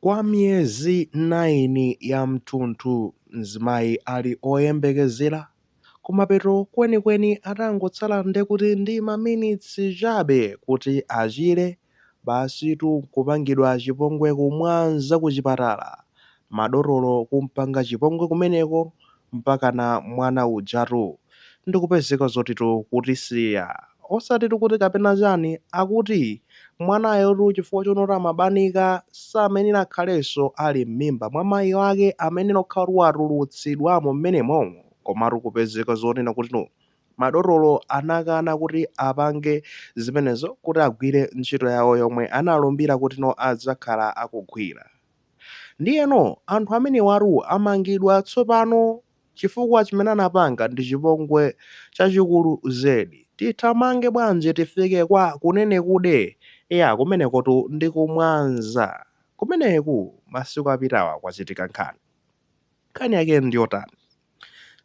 Kwa miyezi 9 ya mthunthu mzimayi ali oyembekezera, kumapeto kwenikweni atangotsala ndekuti ndi maminitsi chabe kuti achire, basitu nkupangidwa chipongwe ku Mwanza kuchipatala, madotolo kumpanga chipongwe kumeneko mpakana mwana ujatu ndikupezeka zotitu kutisiya. Osatitu kuti kapena chani, akuti mwanayotu chifukwa chonoti amabanika samayenera akhalenso ali m'mimba mwa mayi ake, amayenera kukhala kuti watulutsidwamo mmenemomo. Komatu kupezeka zonena kuti no, madotolo anakana kuti apange zimenezo kuti agwire ntchito yawo yomwe analumbira kuti no adzakhala akugwira. Ndiyeno anthu amenewatu amangidwa tsopano chifukwa chimene anapanga ndi chipongwe chachikulu zedi. Tithamange bwanji tifike kwa kunene kude? Eya, kumenekotu ndi ku Mwanza. Kumeneku masiku apitawa kwachitika nkhani. Nkhani yake ndi yotani?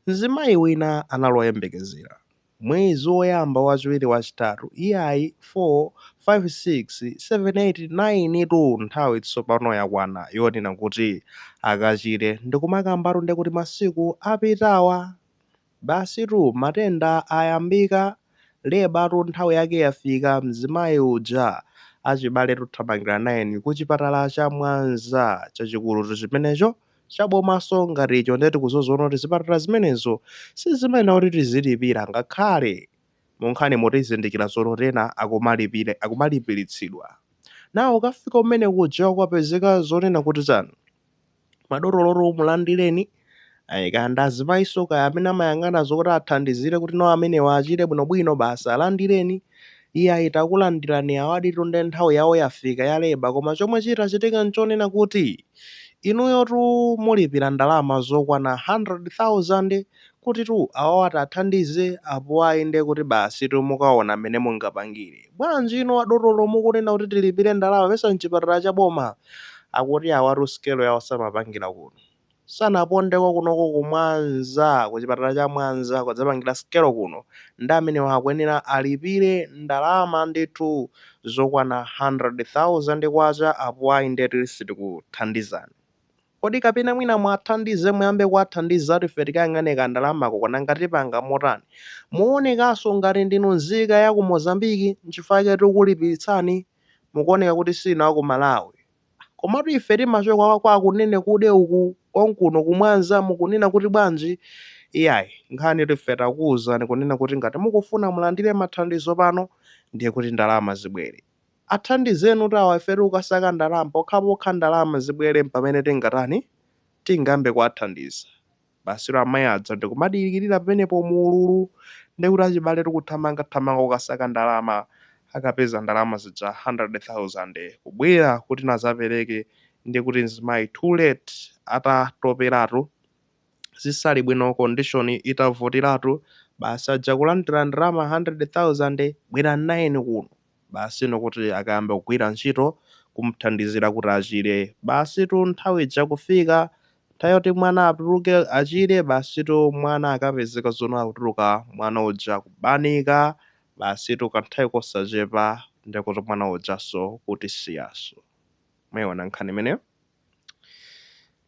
Mzimayi wina anali woyembekezera. Mwezi woyamba, wachiwiri, wachitatu, iyayi, 4, 5, 6, 7, 8, 9 tu nthawi tsopano yakwana yonena kuti akachire. Ndikumakambatu ndekuti masiku apitawa. Basitu matenda ayambika, lebatu nthawi yake yafika, mzimayi uja achibale tuthamangira 9 kuchipatala cha Mwanza chachikulutu chimenecho chabomaso ngati icho. Ndiye tikuzoziona kuti zipatala zimenezo sizimayenera kuti tizilipira, ngakhale munkhani mutizindikira zono ena akumalipiritsidwa nawo. Ukafika kumene kuja ukapezeka zonena kuti chani, madotoloto mulandireni, kaya ndi azimayiso kaya amene amayang'ana zokuti athandizire kuti no amenewa achire bwinobwino, basi alandireni. Iye takulandirani, awaditu nde nthawi yawo yafika ya labour, koma chomwe chitachitika nchonena kuti inuyotu mulipira ndalama zokwana 100,000 kuti tu awawa athandize, apo ayi nde kuti basi tumukaona mmene mungapangire. Bwanji ino adotolo mukunena kuti tilipire ndalama pesa mchipatala cha boma? Akuti awatu sikelo yawo samapangira kuno, sanapondeko kunoko ku Mwanza, ku chipatala cha Mwanza kudzapangira sikelo kuno, ndi amenewa akuyenera alipire ndalama ndithu zokwana 100,000 kwacha, apo ayi ndetu sitikuthandizani. Kodi kapena mwina mwathandize, muyambe kuwathandiza, ife tikayang'ane kandalamako nanga tipanga motani? Muonekanso ngati ndinu nzika ya ku Mozambiki, nchifukwa chake tikulipiritsani. Mukuoneka kuti sinu aku Malawi, komatu ife timachoka kwa kunene kude uku konkuno ku Mwanza. Mukunena kuti bwanji? Iyayi, nkhani ife takuwuzani kunena kuti ngati mukufuna mulandire mathandizo pano, ndiye kuti ndalama zibwere. Athandizeni tawa, ife tikukasaka ndalama. Pokhapokha ndalama zibwere pamene tingatani, tingambe kuwathandiza. Basi amayi aja ndikumadikirira pamenepo muululu, ndikuti achibale tikuthamangathamanga kukasaka ndalama. Akapeza ndalama zija 100,000, kubwera kuti nazapereke, ndikuti mzimayi too late, atatoperatu, zisali bwino, condition itavutiratu. Basi aja kulandira ndalama 100,000, bwera 9 kuno. Basi nokuti akayamba kugwira ntchito kumthandizira kuti achire. Basi tu nthawi ija kufika, nthawi yoti mwana atuluke achire, basi tu mwana akapezeka zono akutuluka, mwana uja kubanika. Basi tu kanthawi kosachepa ndikuti mwana ujaso kutisiyaso. Mwayiona nkhani imeneyo?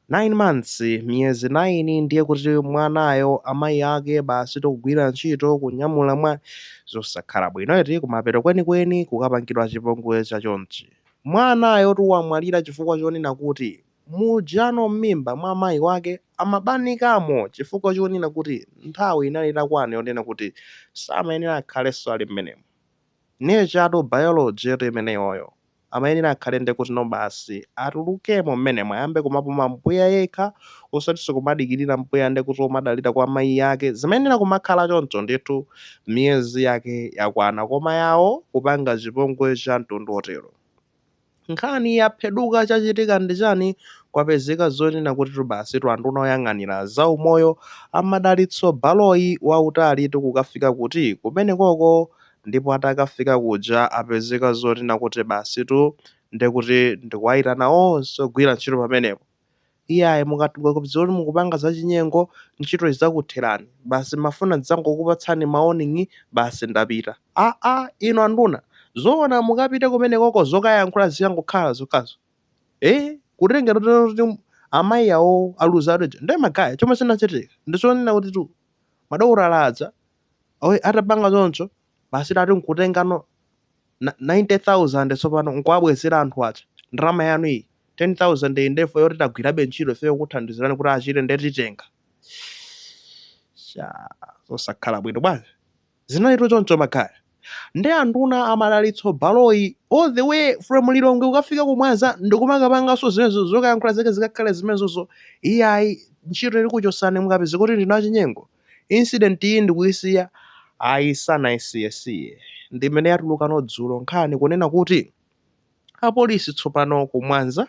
9 months, miyezi 9, ndiye kuti mwanayo amayi ake basi tikugwira ntchito kunyamula mwa zosakhala bwino eti. Kumapeto kwenikweni kukapangidwa chipongwe chachonchi, mwanayo tuwamwalira chifukwa chonena kuti mujano m'mimba mwa mayi wake amabanikamo, chifukwa chonena kuti nthawi inali itakwana yonena kuti samayenera akhalenso ali mmenemo. Nature, biology yetu imeneyoyo, amayenera akhale ndi kuti no basi atulukemo mmenemo, ayambe kumapuma mpweya yekha, osatinso kumadikirira mpweya ndi kuti umadalira kwa mayi ake. Zimayenera kumakhala choncho ndithu miyezi yake yakwana, koma yawo kupanga chipongwe cha mtundu otero. Nkhani yapheduka. Chachitika ndi chani? Kwapezeka zonena kuti basi tu anduna oyang'anira zaumoyo a Madalitso Baloyi wautali tikukafika kuti kumenekoko, ndipo atakafika kuja apezeka zonena kuti basi tu ndikuti ndikuwayitana onse ogwira ntchito pamenepo. Iyayi, mukapeza kuti mukupanga zachinyengo, ntchito idzakutherani. Basi mafuna dzangokupatsani ma warning, basi ndapita. Aa, inu anduna, zoona mukapite kumenekoko zokayankhula zikangokhala zokhazo? Eh, Kutengera kuti amayi awo aluza ateja. Ndiye magaya chomwe chinachitika ndichonena kuti tu madokotala aja atapanga choncho, basi tati nkutengano 90,000 tsopano nkuwabwezera anthu aja: "Ndalama yanu iyi, 10,000 iyi ndefo yoti tagwirabe ntchito ifeyo kuthandizirani kuti achire, ndetitenga." Sha, zosakhala bwino bwanji. Zinalitu choncho magaya. Ndi anduna amadalitso Baloyi all the way from Lilongwe kukafika kumwaza ndikumakapanganso zimenezo, zokayankhula zake zikakhale zimenezozo: "Iyayi, ntchito ili kuchosani mukapeza kuti ndinu achinyengo." Incident iyi ndikuyisiya ayi, sanayisiyesiye. Ndimene yatulukano dzulo nkhani kunena kuti apolisi tsopano kumwanza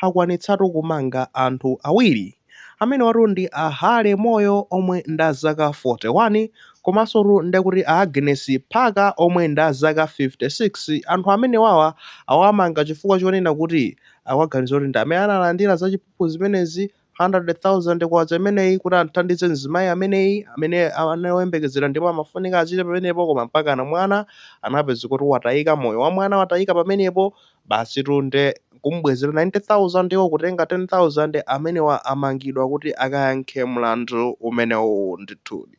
akwanitsatu kumanga anthu awiri amene watu ndi a Hale Moyo omwe nda zaka 41, komanso ndekuti a Agnes Phaka omwe nda zaka 56. Anthu amene wawa awamanga chifukwa chonena kuti awaganiza kuti ndi amene analandira zachiphuphu zimenezi, 100,000 kwacha imeneyi, kuti athandize mzimayi ameneyi amene anayembekezera ndipo amafunika achite pamenepo, koma mpakana mwana anapeza kuti watayika, moyo wa mwana watayika pamenepo. Basi tunde kumbwezera 90,000, iwo kutenga 10,000. Amenewa amangidwa kuti akayankhe mlandu umenewu ndithudi.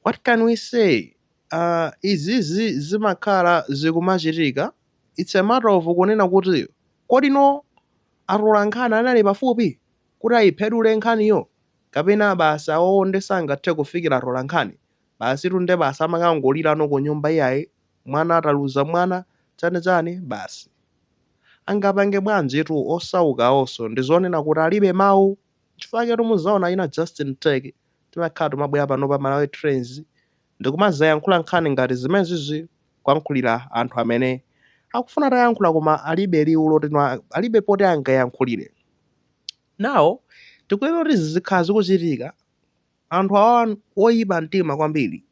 What can we say? Izizi zimakhala zikumachitika. It's a matter of kunena kuti kodino atolankhani anali pafupi kuti ayiphedule nkhaniyo, kapena basi awowo nde sangathe kufikira atolankhani, basi tunde basi amakangolirano ku nyumba: "Iyayi, mwana ataluza mwana," chani chani. Basi angapange bwanjitu? Osauka onso ndizonena kuti alibe mawu. Chifukwa chake muzaona ina Justin Tech timakhala tumabwera pano pa Malawi Trends ndikumazayankhula nkhani ngati zimenezizi, kuyankhulira anthu amene akufuna tayankhula koma alibe liwu loti alibe poti angayankhulire. Nawo tikuyenera kuti zizikhala zikuchitika. Anthu awa oyipa mtima kwambiri,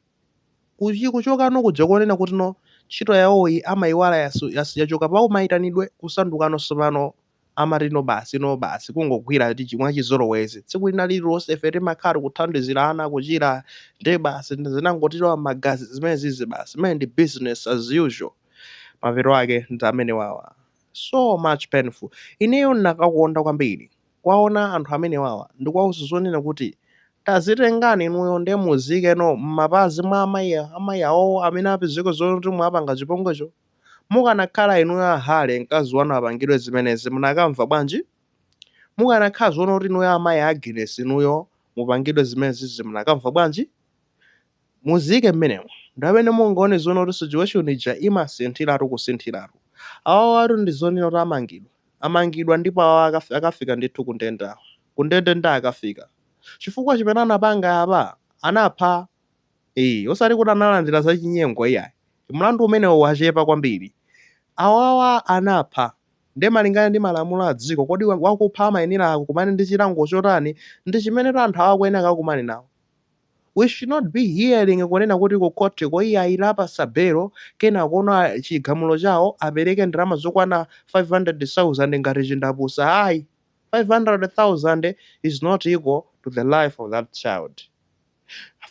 kuchokano kuja konena kuti no ntchito yawoyi amayiwala yachoka pawo mayitanidwe kusandukano sopano amati no basi, no basi, kungogwira mwachizolowezi. Tsiku lina lililonse ife timakhala kuthandizira ana kuchira, nde basi zinangotilowa magazi zimenezizi, basi imene ndi business as usual. Mapeto ake ndi amene wawa, so much painful. Ineyo ndakakonda kwambiri kwaona anthu amene wawa ndikuwauza zonena kuti tazitengani inuyo nde muzikeno m'mapazi mwa amayi awowo amene apezeka zoti mwapanga chipongwecho. Mukanakhala inuyo ahale, mkazi wanu apangidwe zimenezi, munakamva bwanji? Mukanakhala zoona kuti inuyo amayi Agnes, inuyo mupangidwe zimenezi, munakamva bwanji? Muzike mmenemo ndi amene mungaone zoona kuti situation ija imasinthiratu kusinthiratu. Awawo atu ndi zonena kuti amangidwa, amangidwa, ndipo awa akafika ndithu kundende. Awa kundende ndi akafika chifukwa chimene anapanga apa, anapha, osati kuti analandira zachinyengo, iyayi. Mlandu umenewo wachepa kwambiri. Awawa anapha, ndiye malingana ndi malamulo a dziko, kodi wakupha amayenera akumane ndi chilango chotani? Ndi chimene anthu awakuyenera akakumane nawo. We should not be hearing kunena kuti ku court ko iyayi lapasa belo, kenako chigamulo chawo apereke ndalama zokwana 500,000 ngati chindapusa. Ayi, 500,000 is not equal to the life of that child.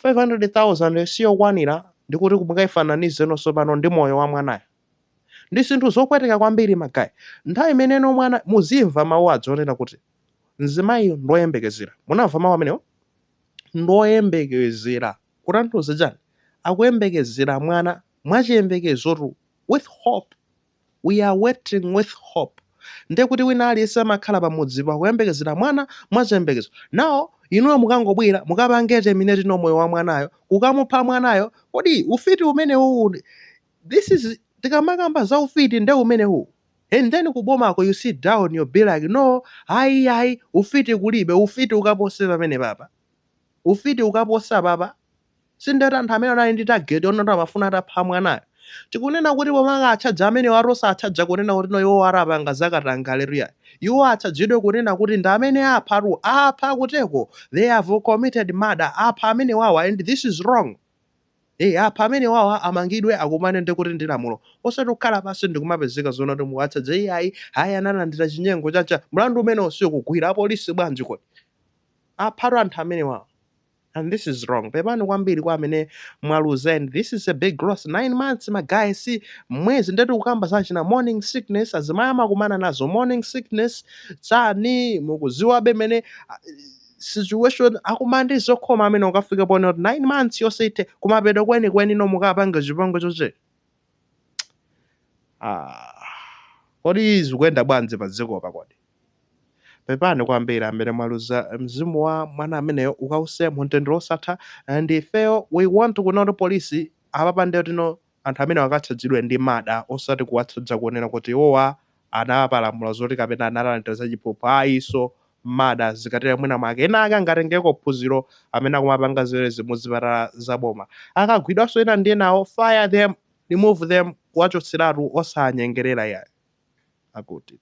500,000 siyokwanira ndikuti mukayifananize nonso pano ndi moyo wa mwanayo. Ndi zinthu zopweteka kwambiri magayi. Nthawi imeneno mwana, muzimva mawu aja onena kuti mzimayi ndoyembekezera. Munamva mawu amenewo, ndoyembekezera, kutanthauza chani? Akuyembekezera mwana mwachiyembekezotu, with hope. We are waiting with hope. Ndiye kuti wina aliyense amakhala pamudzipo akuyembekezera mwana mwachiyembekezo. Nawo inuyo mukangobwera mukapange terminate moyo wa mwanayo, kukamupha mwanayo. Kodi ufiti umenewu, this is tikamakamba za ufiti, nde umenewu. And then kubomako you sit down, you be like, "No, ayi, ayi, ufiti kulibe." Ufiti ukapose pamene papa, ufiti ukaposa papa. Sindati anthu amene anali ndi target onati amafuna atapha mwanayo. Tikunena kuti pomanga atchaja amene watosa atchaja kunena kuti no, iwo arapanga zakatangale. Iwo atchajidwe kunena kuti ndi amene aphatu, apha kuteko. They have committed murder, apha amene wawa, and this is wrong. Apha amene wawa, amangidwe, akumane ndi kuti ndi lamulo, osati kukhala pansi ndikumapezeka zoona kuti muwatchaje: "Iyayi, hayi, analandira chinyengo chacha." Mlandu umene usiyo kugwira apolisi bwanji? Kodi aphatu anthu amene wawa, And this is wrong. Pepani kwambiri kwa amene mwaluza, and this is a big loss. 9 months, ma guys, si mwezi. Ndetu kukamba zachina morning sickness, azimayi amakumana nazo morning sickness tsani, mukuziwabe mene situation akumana ndi zokhoma amene ukafika pone kuti 9 months yonse ite kumapeto kwenikweni no mukapanga chipongwe choche. Ah, kodi zikuyenda bwanji pa dziko kodi? Pepani kwambiri amene mwaluza. Mzimu wa mwana ameneyo ukause mumtendere osatha. And ifeyo we want kuona kuti polisi apapa ndiyo tino anthu amene akatchajidwe ndi murder, osati kuwatchaja kuonera kuti iwowa anapalamula zoti kapena analandira zachiphuphu, ayiso murder. Zikatera mwina mwake ena ake angatengeko phunziro amene akumapanga zimenezi muzipatala zaboma. Akagwidwanso ena ndi enawo, fire them, remove them, kuwachotseratu, osanyengerera yayi akuti.